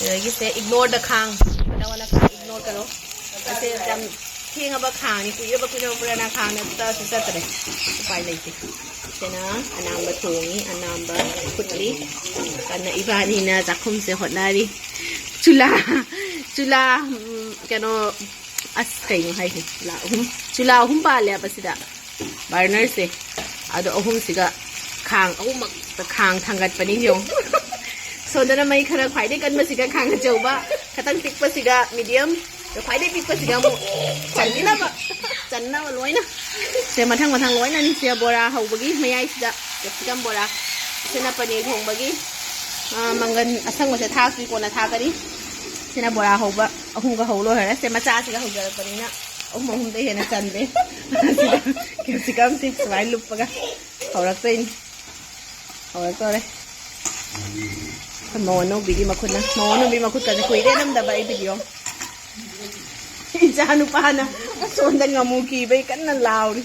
ꯑꯗꯒꯤ ꯁꯦ, ignore the ꯈꯥꯡ꯫ ꯕꯇꯥ ꯋꯥꯂꯥ ꯈꯥꯡ ignore ꯀꯔꯣ꯫ ꯑꯁꯦ ꯌꯥꯝ ꯊꯦꯡꯉꯕ ꯈꯥꯡꯅꯤ, ꯀꯨꯏꯔꯕ, ꯀꯨꯏꯔꯕ ꯄꯨꯔꯥꯅꯥ ꯈꯥꯡꯅ ꯆꯥꯁꯨ ꯆꯠꯇ꯭ꯔꯦ꯫ ꯎꯄꯥꯏ ꯂꯩꯇꯦ꯫ ꯁꯤꯅ ꯑꯅꯥꯝꯕ ꯊꯣꯡꯉꯤ, ꯑꯅꯥꯝꯕ ꯐꯨꯠꯂꯤ꯫ ꯀꯟꯅ ꯏꯕꯥꯅꯤꯅ ꯆꯥꯛꯈꯨꯝꯁꯦ ꯍꯣꯠꯅꯔꯤ꯫ ꯆꯨꯂꯥ, ꯆꯨꯂꯥ, ꯎꯝ, ꯀꯩꯅꯣ, ꯑꯁ, ꯀꯩꯅꯣ ꯍꯥꯏꯁꯦ? ꯆꯨꯂꯥ ꯑꯍꯨꯝ, ꯆꯨꯂꯥ ꯑꯍꯨꯝ ꯄꯥꯜꯂꯦꯕ ꯁꯤꯗ꯫ ꯕꯔꯅꯔꯁꯦ꯫ ꯑꯗꯣ ꯑꯍꯨꯝꯁꯤꯒ ꯈꯥꯡ ꯑꯍꯨꯝꯃꯛꯇ ꯈꯥꯡ ꯊꯥꯡꯒꯠꯄꯅꯤ ꯌꯦꯡꯉꯣ꯫ ꯁꯣꯝꯗꯅ ꯃꯩ ꯈꯔ ꯈ꯭ꯋꯥꯏꯗꯩ ꯀꯟꯕꯁꯤꯒ ꯈꯥꯡ ꯑꯆꯧꯕ, ꯈꯇꯪ ꯄꯤꯛꯄꯁꯤꯒ ꯃꯤꯗꯤꯌꯝ, ꯑꯗꯣ ꯈ꯭ꯋꯥꯏꯗꯩ ꯄꯤꯛꯄꯁꯤꯒ ꯑꯃꯨꯛ ꯆꯟꯅꯕ, ꯆꯟꯅꯕ ꯂꯣꯏꯅ꯫ ꯁꯦ ꯃꯊꯪ ꯃꯊꯪ ꯂꯣꯏꯅ ꯅꯤꯡꯁꯦ ꯕꯣꯔꯥ ꯍꯧꯕꯒꯤ ꯃꯌꯥꯏꯁꯤꯗ ꯀꯦꯞꯁꯤꯀꯝ ꯕꯣꯔꯥ꯫ ꯁꯤꯅ ꯄꯅꯤꯔ ꯊꯣꯡꯕꯒꯤ, ꯑ, ꯃꯪꯒꯟ ꯑꯁꯪꯕꯁꯦ ꯊꯥꯛꯇ꯭ꯔꯤ, ꯀꯣꯟꯅ ꯊꯥꯛꯀꯅꯤ꯫ ꯁꯤꯅ ꯕꯣꯔꯥ ꯍꯧꯕ ꯑꯍꯨꯝꯒ ꯍꯧ ꯂꯣꯏꯈꯔꯦ꯫ ꯁꯦ ꯃꯆꯥꯁꯤꯒ ꯍꯧꯖꯔꯛꯄꯅꯤꯅ ꯑꯍꯨꯝ ꯑꯍꯨꯝꯗꯩ ꯍꯦꯟꯅ ꯆꯟꯗꯦ꯫ ꯁꯤꯗ ꯀꯦꯞꯁꯤꯀꯝꯁꯦ ꯁꯨꯃꯥꯏꯅ ꯂꯨꯞꯄꯒ ꯍꯧꯔꯛꯇꯣꯏꯅꯤ꯫ ꯍꯧꯔꯛꯇꯣꯔꯦ꯫ ꯑꯩꯈꯣꯏ ꯃꯧ ꯑꯅꯧꯕꯤꯒꯤ ꯃꯈꯨꯠꯅ, ꯃꯧ ꯑꯅꯧꯕꯤ ꯃꯈꯨꯠꯀꯁꯦ ꯀꯨꯏꯔꯦ ꯅꯝꯗꯕ ꯑꯩ ꯚꯤꯗꯤꯑꯣ꯫ ꯏꯆꯥ ꯅꯨꯄꯥꯅ ꯑꯁꯣꯝꯗ ꯉꯥꯃꯨ ꯀꯤꯕꯩ ꯀꯟꯅ ꯂꯥꯎꯔꯤ꯫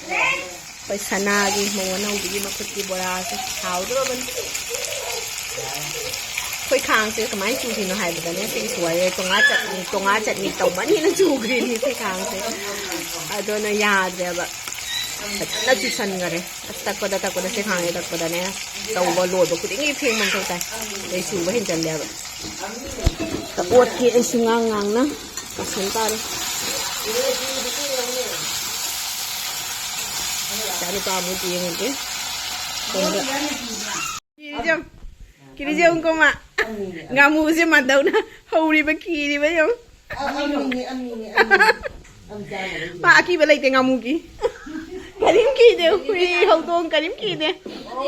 ꯑꯩꯈꯣꯏ ꯁꯅꯥꯒꯤ ꯃꯧ ꯑꯅꯧꯕꯤꯒꯤ ꯃꯈꯨꯠꯀꯤ ꯕꯣꯔꯥꯁꯦ ꯍꯥꯎꯗꯣꯔꯕꯅꯤ꯫ ꯑꯩꯈꯣꯏ ꯈꯥꯡꯁꯦ ꯀꯃꯥꯏꯅ ꯆꯨꯈꯤꯅꯣ ꯍꯥꯏꯕꯗꯅꯦ, ꯁꯤꯒꯤ ꯁꯨꯋꯥꯏꯁꯦ ꯇꯣꯉꯥ ꯆꯠꯅꯤ, ꯇꯣꯉꯥ ꯆꯠꯅꯤ ꯇꯧꯃꯟꯒꯤꯅ ꯆꯨꯈ꯭ꯔꯤꯅꯤ ꯑꯩꯈꯣꯏ ꯈꯥꯡꯁꯦ꯫ ꯑꯗꯨꯅ ꯌꯥꯗ꯭ꯔꯦꯕ꯫ ꯐꯖꯅ ꯆꯨꯁꯟꯈꯔꯦ꯫ ꯑꯁ ꯇꯛꯄꯗ ꯇꯛꯄꯗ ꯁꯤ ꯈꯥꯡꯁꯦ ꯇꯛꯄꯗꯅꯦ ꯇꯧꯕ ꯂꯣꯏꯕ ꯈꯨꯗꯤꯡꯒꯤ ꯐꯦꯡꯕ ꯃꯊꯧ ꯇꯥꯏ꯫ ꯑꯗꯩ ꯆꯨꯕ ꯍꯦꯟꯖꯜꯂꯦꯕ꯫ ꯑꯣꯠꯀꯦ ꯑꯩꯁꯨ ꯉꯥꯡ ꯉꯥꯡꯅ ꯀꯥꯁꯟ ꯇꯥꯔꯦ꯫ ꯏꯆꯥ ꯅꯨꯄꯥ ꯑꯃꯨꯛ ꯌꯦꯡꯉꯒꯦ꯫ ꯁꯣꯝꯗ꯫ ꯀꯤꯔꯤꯖꯝ, ꯀꯤꯔꯤꯖꯝ ꯀꯣꯃꯥ꯫ ꯉꯥꯃꯨꯁꯦ ꯃꯥꯟꯗꯧꯅ ꯍꯧꯔꯤꯕ ꯀꯤꯔꯤꯕ ꯌꯦꯡꯉꯨ꯫ ꯑꯃꯤꯅꯦ, ꯑꯃꯤꯅꯦ, ꯑꯃꯤꯅꯦ꯫ ꯃꯥ ꯑꯀꯤꯕ ꯂꯩꯇꯦ ꯉꯥꯃꯨꯒꯤ꯫ ꯀꯔꯤꯝ ꯀꯤꯗꯦ, ꯍꯨꯏ, ꯍꯧꯗꯣꯡ ꯀꯔꯤꯝ ꯀꯤꯗꯦ꯫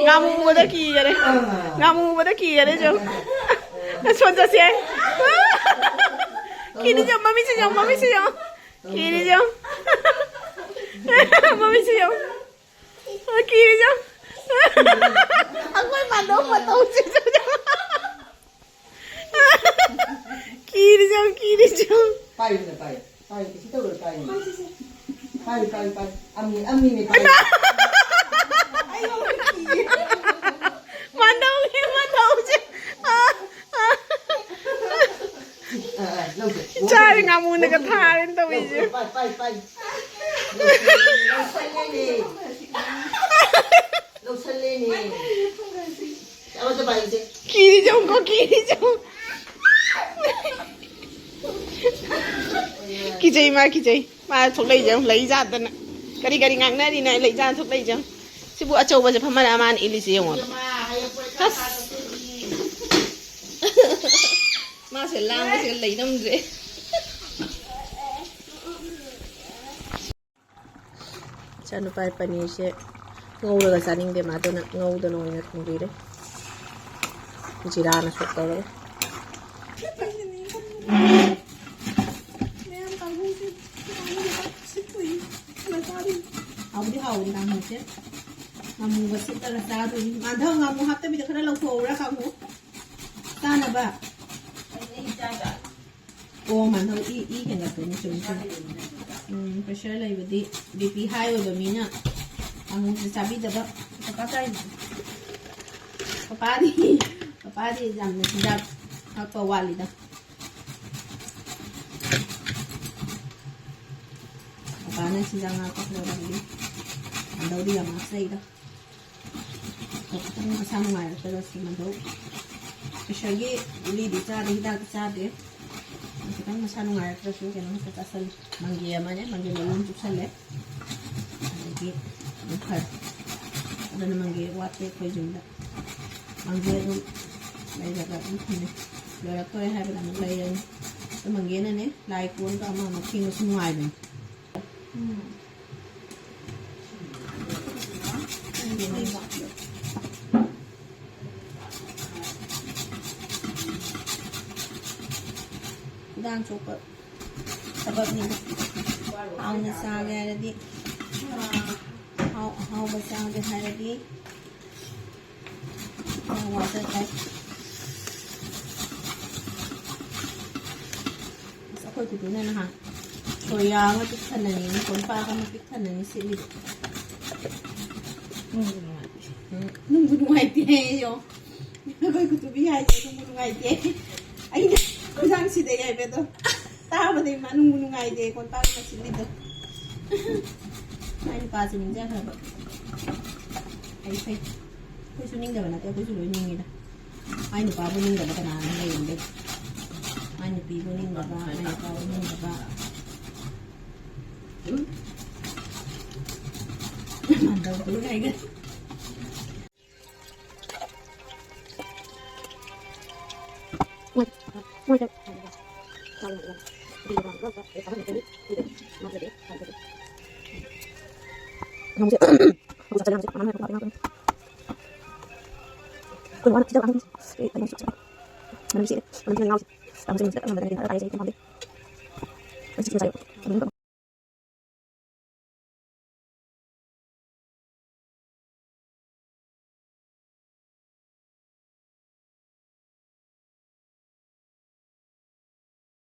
ꯉꯥꯃꯨ ꯎꯕꯗ ꯀꯤꯈꯔꯦ꯫ ꯉꯥꯃꯨ ꯎꯕꯗ ꯀꯤꯈꯔꯦ ꯆꯣ꯫ ꯁꯣꯟ ꯆꯠꯁꯦ꯫ ꯀꯤꯗꯤ ꯆꯣ, ꯃꯃꯤꯠꯁꯦ ꯆꯣ, ꯃꯃꯤꯠꯁꯦ ꯆꯣ꯫ ꯀꯤꯗꯤ ꯆꯣ꯫ ꯃꯃꯤꯠꯁꯦ ꯆꯣ꯫ ꯀꯤꯗꯤ ꯆꯣ꯫ ꯑꯩꯈꯣꯏ ꯃꯥꯟꯗꯧ ꯃꯇꯧꯁꯦ ꯆꯣ꯫ ꯀꯤꯔꯤꯖꯥꯡ, ꯀꯤꯔꯤꯖꯥꯡ꯫ ꯄꯥꯏꯌꯨꯅꯦ, ꯄꯥꯏꯌꯨ꯫ ꯄꯥꯏꯌꯨ, ꯀꯩꯁꯨ ꯇꯧꯔꯣꯏ, ꯄꯥꯏꯌꯨꯅꯦ꯫ ꯄꯥꯏꯌꯨ, ꯄꯥꯏꯌꯨ, ꯄꯥꯏꯌꯨ꯫ ꯑꯃꯤ, ꯑꯃꯤꯅꯦ, ꯄꯥꯏꯌꯨ꯫ ꯃꯥꯟꯗꯧꯒꯤ ꯃꯇꯧꯁꯦ꯫ ꯑ, ꯑ꯫ ꯑ, ꯑ, ꯂꯧꯁꯦ꯫ ꯆꯥꯔꯤ ꯉꯥꯃꯨꯅꯒ ꯊꯥꯔꯦꯅ ꯇꯧꯔꯤꯁꯦ꯫ ꯄꯥꯏ, ꯄꯥꯏ, ꯄꯥꯏ꯫ ꯂꯧꯁꯜꯂꯦꯅꯦ꯫ ꯂꯧꯁꯜꯂꯦꯅꯦ꯫ ꯀꯤꯔꯤꯁꯦ ꯌꯦꯡꯉꯨꯀꯣ, ꯀꯤꯔꯤꯁꯦ ꯌꯦꯡꯉꯨ꯫ ꯀꯤꯖꯩ, ꯃꯥ ꯀꯤꯖꯩ꯫ ꯃꯥ ꯊꯣꯛꯂꯛꯏꯁꯦ ꯌꯦꯡꯉꯨ, ꯂꯩ ꯖꯥꯠꯇꯅ꯫ ꯀꯔꯤ ꯀꯔꯤ ꯉꯥꯡꯅꯔꯤꯅꯣ, ꯂꯩ ꯖꯥꯠ ꯊꯣꯛꯂꯛꯏꯁꯦ ꯌꯦꯡꯉꯨ꯫ ꯁꯤꯕꯨ ꯑꯆꯧꯕꯁꯦ ꯐꯝꯍꯜꯂꯒ ꯃꯥꯅ ꯏꯜꯂꯤꯁꯦ ꯌꯦꯡꯉꯣꯕ꯫ ꯑꯁ! ꯃꯥꯁꯦ ꯂꯥꯡꯕꯁꯦ ꯂꯩꯉꯝꯗ꯭ꯔꯦ꯫ ꯏꯆꯥꯅꯨꯄꯥ ꯄꯅꯤꯔꯁꯦ ꯉꯧꯔꯒ ꯆꯥꯅꯤꯡꯗꯦ ꯃꯥꯗꯨꯅ ꯉꯧꯗꯅ ꯑꯣꯏꯅ ꯊꯣꯡꯕꯤꯔꯦ꯫ ꯖꯤꯔꯥꯅ ꯁꯣꯛ ꯇꯧꯔꯒ꯫ ꯍꯥꯎꯕꯗꯤ ꯍꯥꯎꯕꯅꯤ ꯀꯥꯡꯍꯧꯁꯦ꯫ ꯉꯥꯃꯨꯒ ꯁꯤꯠꯂꯒ ꯆꯥꯗꯣꯏꯅꯤ꯫ ꯃꯥꯟꯙꯧ, ꯉꯥꯃꯨ ꯍꯥꯞꯇꯕꯤꯗ ꯈꯔ ꯂꯧꯊꯣꯛꯎꯔꯥ ꯀꯥꯡꯍꯧ ꯆꯥꯅꯕ? ꯑꯣ, ꯃꯥꯟꯙꯧ ꯏ, ꯏ ꯍꯦꯟꯒꯠꯄꯅꯤ, ꯆꯨꯝꯃꯤ, ꯆꯨꯝꯃꯤ꯫ ꯎꯝ, pressure ꯂꯩꯕꯗꯤ, BP high ꯑꯣꯏꯕ ꯃꯤꯅ ꯀꯥꯡꯍꯧꯁꯦ ꯆꯥꯕꯤꯗꯕ꯫ ꯄꯄꯥ ꯆꯥꯏ-, ꯄꯄꯥꯗꯤ, ꯄꯄꯥꯗꯤ ꯌꯥꯝꯅ ꯆꯤꯟꯖꯥꯛ ꯊꯛꯄ ꯋꯥꯠꯂꯤꯗ꯫ ꯄꯄꯥꯅ ꯆꯤꯟꯖꯥꯛ ꯉꯥꯛꯄ ꯈꯔ ꯋꯥꯠꯂꯤ꯫ ꯃꯥꯟꯙꯧꯗꯤ ꯌꯥꯝ ꯉꯥꯛꯆꯩꯗ꯫ ꯈꯤꯇꯪ ꯃꯁꯥ ꯅꯨꯡꯉꯥꯏꯔꯛꯇ꯭ꯔꯒꯁꯨ ꯃꯥꯟꯙꯧ pressureꯒꯤ ꯒꯨꯂꯤꯗꯤ ꯆꯥꯗꯦ, ꯍꯤꯗꯥꯛꯇꯤ ꯆꯥꯗꯦ꯫ ꯈꯤꯇꯪ ꯃꯁꯥ ꯅꯨꯡꯉꯥꯏꯔꯛꯇ꯭ꯔꯁꯨ ꯀꯩꯅꯣ ꯈꯛꯇ ꯆꯥꯁꯜꯂꯤ꯫ ꯃꯪꯒꯦ ꯑꯃꯅꯦ, ꯃꯪꯒꯦ ꯃꯔꯨ ꯑꯃ ꯆꯨꯞꯁꯜꯂꯦ꯫ ꯑꯗꯒꯤ ꯑꯗꯨꯝ ꯐꯔꯦ꯫ ꯑꯗꯨꯅ ꯃꯪꯒꯦ ꯋꯥꯠꯇꯦ ꯑꯩꯈꯣꯏ ꯌꯨꯝꯗ꯫ ꯃꯪꯒꯦ ꯑꯗꯨꯝ ꯂꯩꯔꯒ ꯑꯗꯨꯝ ꯊꯝꯃꯦ꯫ ꯂꯣꯏꯔꯛꯇꯣꯔꯦ ꯍꯥꯏꯕꯗ ꯑꯃꯨꯛ ꯂꯩꯔꯅꯤ꯫ ꯑꯗꯨ ꯃꯪꯒꯦꯅꯅꯦ, ꯂꯥꯏ ꯀꯣꯟꯒ ꯑꯃ ꯑꯃ ꯐꯦꯡꯕꯁꯨ ꯅꯨꯡꯉꯥꯏꯕꯅꯤ꯫ ꯎꯝ꯫ ꯈꯨꯗꯥꯡ ꯆꯣꯛꯄ ꯊꯕꯛꯅꯤꯗ꯫ ꯍꯥꯎꯅ ꯆꯥꯒꯦ ꯍꯥꯏꯔꯗꯤ, ꯑꯍꯥꯎ ꯑꯍꯥꯎꯕ ꯆꯥꯒꯦ ꯍꯥꯏꯔꯗꯤ, ꯌꯥꯝ ꯋꯥꯖꯈ꯭ꯔꯦ꯫ ꯑꯁ, ꯑꯩꯈꯣꯏ ꯀꯨꯇꯨꯅ ꯅꯍꯥꯟ ꯁꯣꯔꯤꯌꯥ ꯑꯃ ꯄꯤꯛ ꯊꯟꯅꯅꯤ, ꯀꯣꯝꯄꯥꯛ ꯑꯃ ꯄꯤꯛ ꯊꯟꯅꯅꯤ ꯁꯤꯠꯂꯤꯕ꯫ ꯅꯨꯡꯕꯨ ꯅꯨꯡꯉꯥꯏꯇꯦ꯫ ꯎꯝ, ꯅꯨꯡꯕꯨ ꯅꯨꯡꯉꯥꯏꯇꯦ ꯑꯩꯌꯣ꯫ ꯑꯩꯈꯣꯏ ꯀꯨꯇꯨꯕꯤ ꯍꯥꯏꯁꯦ ꯅꯨꯡꯕꯨ ꯅꯨꯡꯉꯥꯏꯇꯦ꯫ ꯑꯩꯅ ꯈꯨꯗꯥꯡ ꯁꯤꯗꯩ ꯍꯥꯏꯕꯗꯣ ꯇꯥꯕꯗꯩ ꯃꯥ ꯅꯨꯡꯕꯨ ꯅꯨꯡꯉꯥꯏꯇꯦ, ꯀꯣꯝꯄꯥꯛ ꯑꯃ ꯁꯤꯠꯂꯤꯗꯣ꯫ ꯃꯥꯏ ꯅꯨꯄꯥꯁꯦ ꯅꯤꯡꯖꯪꯈ꯭ꯔꯕ꯫ ꯐꯩ, ꯐꯩ꯫ ꯑꯩꯈꯣꯏꯁꯨ ꯅꯤꯡꯗꯕ ꯅꯠꯇꯦ, ꯑꯩꯈꯣꯏꯁꯨ ꯂꯣꯏ ꯅꯤꯡꯉꯤꯗ꯫ ꯃꯥꯏ ꯅꯨꯄꯥꯕꯨ ꯅꯤꯡꯗꯕ ꯀꯅꯥꯅꯣ ꯂꯩꯔꯝꯒꯦ? ꯃꯥꯏ ꯅꯨꯄꯤꯕꯨ ꯅꯤꯡꯗꯕ, ꯃꯥꯏ ꯅꯨꯄꯥꯕꯨ ꯅꯤꯡꯗꯕ꯫ ꯃꯥꯟꯗꯕꯗꯨ ꯀꯥꯏꯅ꯫